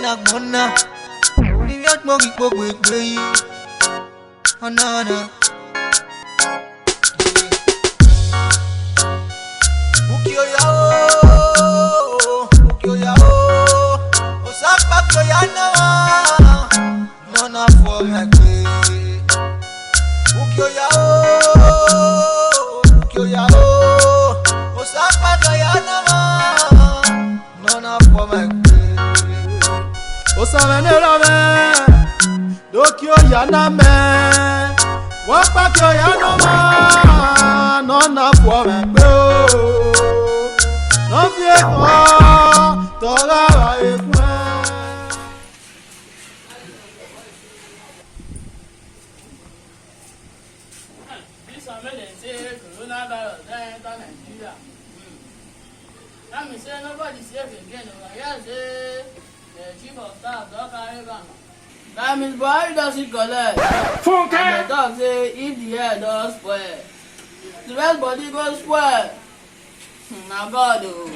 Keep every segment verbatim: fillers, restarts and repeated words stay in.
Na gbona. Ni mi o gbon ki gbogbo egbe yi. Anana. Ukioya o, ukioya o. Osapa kioya na. Nona for my way. Ukioya o, ukioya o. Osapa kioya na. Nona for my way. Osame ne rame. Dokio ya na me. Wapa kio ya no ma. Nona for my way. No fie ko. Toga wa ekwe. This one make dem say coronavirus don enter Nigeria. Hmm. That mean say nobody safe again o. I hear say the chief of staff don carry gun. That means Buhari don sit collect. Funke! And dem talk say if the air don spoil, the rest body go spoil. Hmm, na God o.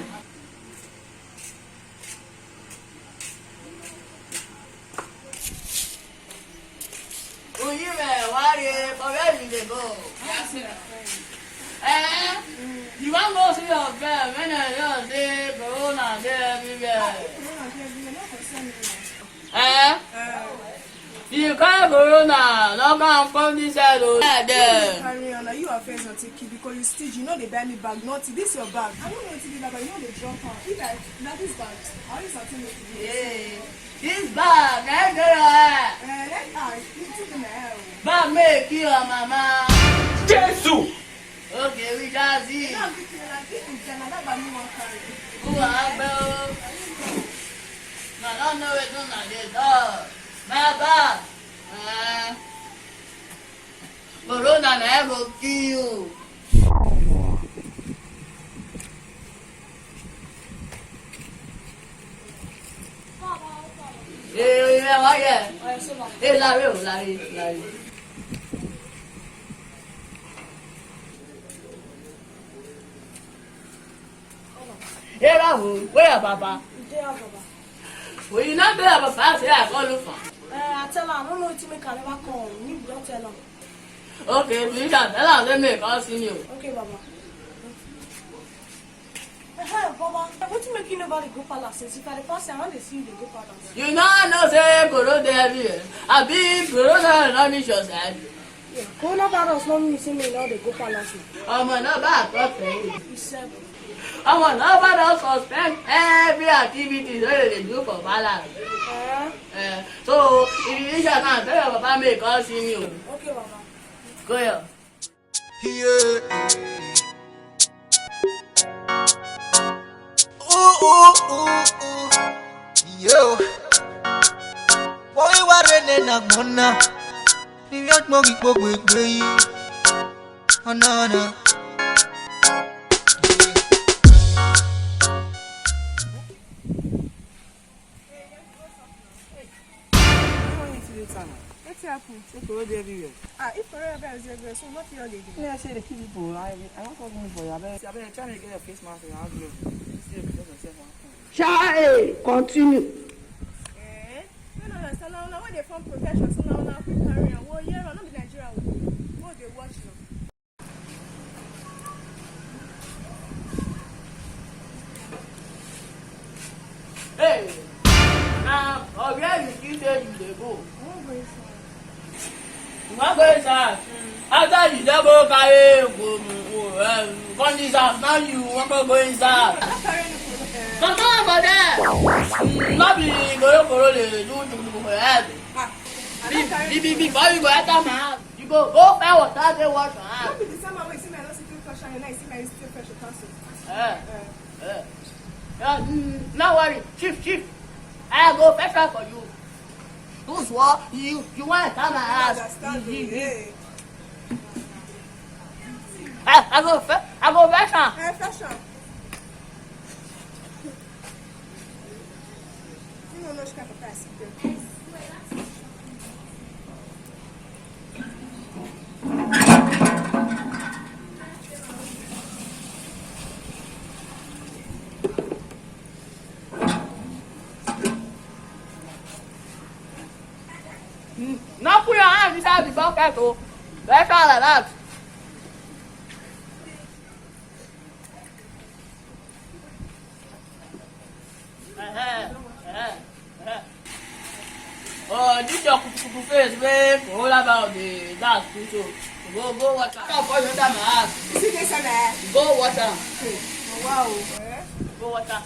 Uyiwe, worry, for where you dey go? Eh? You wan go see your friend when I hear say corona dey everywhere. Ah, if corona dey everywhere, no concern me now. Eh? Eh. You carry corona, no come come this side o. Yeah, there. Carry on, na you affairs and take it because you stingy. You no dey buy me bag, nothing. This your bag. I no know wetin dey that bag. You no dey drop am. If I, na this bag, I use am take make you. Yeah. This bag, na im dey your hair. Eh, let, ah, you too dey my hair o. Bag make kill your mama. Jesus! Okay, we shall see. Now, this is like, this is Ghana, that bag you wan carry. Who are you? I don't know wetin una dey talk. My bag. Eh. Corona na im go kill you. Ee, ee, wá yẹ. Ee, láre o, láre, láre. Ee, Rahul, where your papa? He dey house, Baba. Well, you no tell your papa say I call you for. Eh, I tell am, I no know wetin make I never come. You don tell am. Okay, please, I tell am say make I come see you. Okay, Baba. Eh, Baba, wetin make you never dey go palace since? If I dey pass, I wan dey see you dey go palace. You no know say corona dey everywhere. Abi corona no reach your side? Yeah, coronavirus no mean say me no dey go palace o. Omo, no bad talk for you. You said. Omo, no bad don suspend every activity wey you dey do for palace. Eh? Eh, so, if you reach out now, tell your papa make he come see me o. Okay, Baba. Go here. Yeah. Ooh, ooh, ooh, ooh. Yo. Boy, wa re ne na gbona. Ni mi o gbon ki gbogbo egbe yi. Anana. Why you dey later now? Wetin happen? Say corona dey everywhere. Ah, if corona virus dey everywhere, so what you all dey do? Me, I say dey kill people. I, I wan come meet for you, abeg. Abeg, try make you get your face mask and hand glove. See if you just yourself wan come. Chai, continue. Eh? No, no, no, so now, now when they form protection, so now, now quick carry am. Well, yeah, no be Nigeria we dey. Go dey watch now. Hey, na, uh, where you think say you dey go? I wan go inside. You wan go inside? Mm. After you don go carry, um, um, condensers, now you wan go, go inside. I don carry anything, eh. Comot for there. Mm, no be koro koro dey do juju for head. Ah, I don carry anything. Be, be, be, before you go enter my house, you go, go fetch water, take wash your hand. No be the same way you see me, I don see three flush and you now you see me, you still fetch water so. Eh. Eh. Eh. Yeah, mm, no worry, chief, chief. I go fetch am for you. Who's what? You, you want to come my house? I understand you, you, you. Eh. I, I go fe-, I go fetch am. Eh, fetch am. You know, no, she can't pass it. No put your hand inside the bucket o. Let's try like that. Uh-huh. Uh-huh. Uh-huh. Oh, this your kutukutu face wey coronavirus dey dance too so. Go, go water. Come for you under my house. You see this one, eh? Go water. Wow. Go water.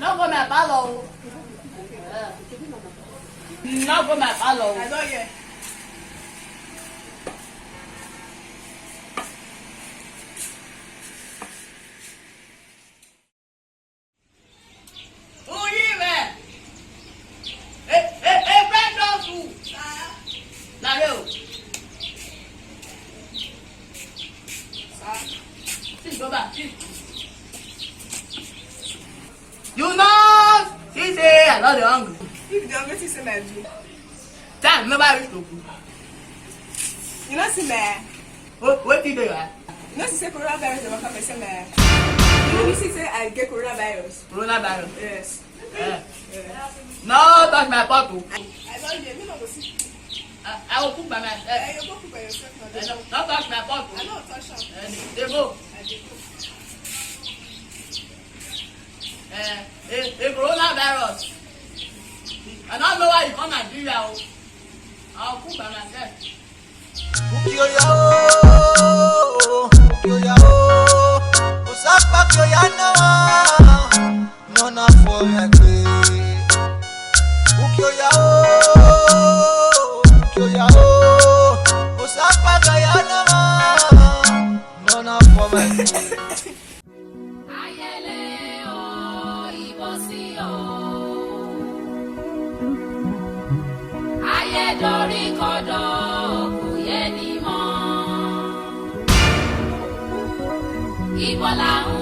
No go my parlor o. No go my parlor o. I don hear. Orí rẹ̀. Ẹ ẹ ẹ fẹ́ dọ́ọ̀fù. Lálẹ́ o. Tí ìjọba tí. You know, she say I no dey hungry. If you dey hungry, say my do. Time never reach to cook. You no see me. What, what did they? You no see say coronavirus dey waka person me. You no see say I get coronavirus. Coronavirus. Yes. Eh. Yes. No touch my pot o. I don hear, me no go see. I, I will cook by myself. Eh, you go cook by yourself now. Eh, no, no touch my pot o. I no touch am. Eh, dey go. I dey go. Eh, eh, eh, coronavirus. I don't know why you come Nigeria o. I will cook by myself. Ukioya o, ukioya o, osapa kioya na, nona for my way. Ukioya o, ukioya o, osapa kioya na, nona for my way. Ayẹlẹ o, ìbò sí o. Ayé dorí kodò, kò yé ni mọ́. Ibo là ń